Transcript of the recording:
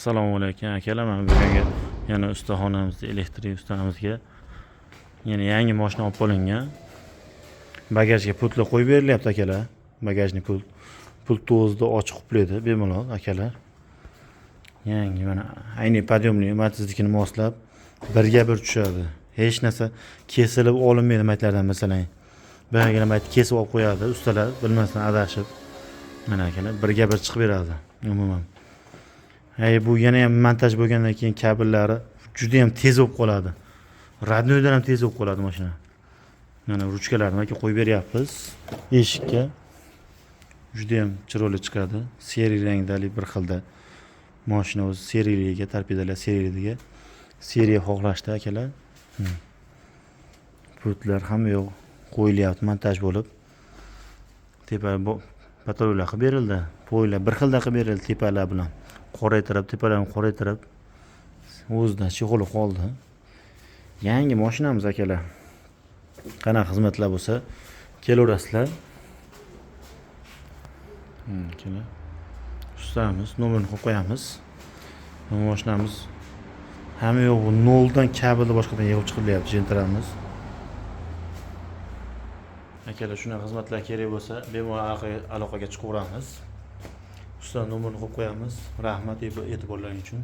Assalomu alaykum, akalar. Mana bugungi yana ustaxonamizda, elektrik ustamizga yana yangi moshina olib qolingan. Bagajga pultlar qo'yib berilyapti, akalar. Багажный pult. Pultni o'zida ochiq quplaydi bemalol, akalar. Yangi mana ayni подъемный Matiznikini moslab, birga bir tushadi. Hech narsa kesilib olinmaydi maytlardan masalan. Boyagina mayt kesib olib qo'yadi ustalar bilmasdan adashib. Mana, akalar, birga bir chiqib beradi umuman. Ay, bu yana ham montaj bo'lgandan keyin kabellari juda ham tez bo'lib qoladi. Родной dan ham tez bo'lib qoladi mashina. Mana ruchkalarni aka qo'yib beryapmiz eshikka. Juda ham chiroyli chiqadi. Серый rangdali bir xilda. Mashina o'zi серый ligiga, torpedalar серый ligiga. Серый xohlashdi, akalar. Pultlar hamma yoq qo'yilyapti montaj bo'lib. Tepa patollar qilib berildi. Poylar bir xilda qilib berildi tepalar bilan. Qoraytirib, tepalarni qoraytirib, o'zidan чехол i qoldi. Yangi mashinamiz, akalar. Qanaqa xizmatlar bo'lsa, kelaverasizlar. Akalar. Ustamiz nomerini qo'yib qo'yamiz. Mashinamiz hamma yo'q noldan kabelni boshqadan yig'ib chiqilyapti Gentramiz. Akalar, shunaqa xizmatlar kerak bo'lsa, bemalol aloqaga chiqaveramiz. Usta nomerini qo'yib qo'yamiz. Rahmat e'tiborlaring uchun.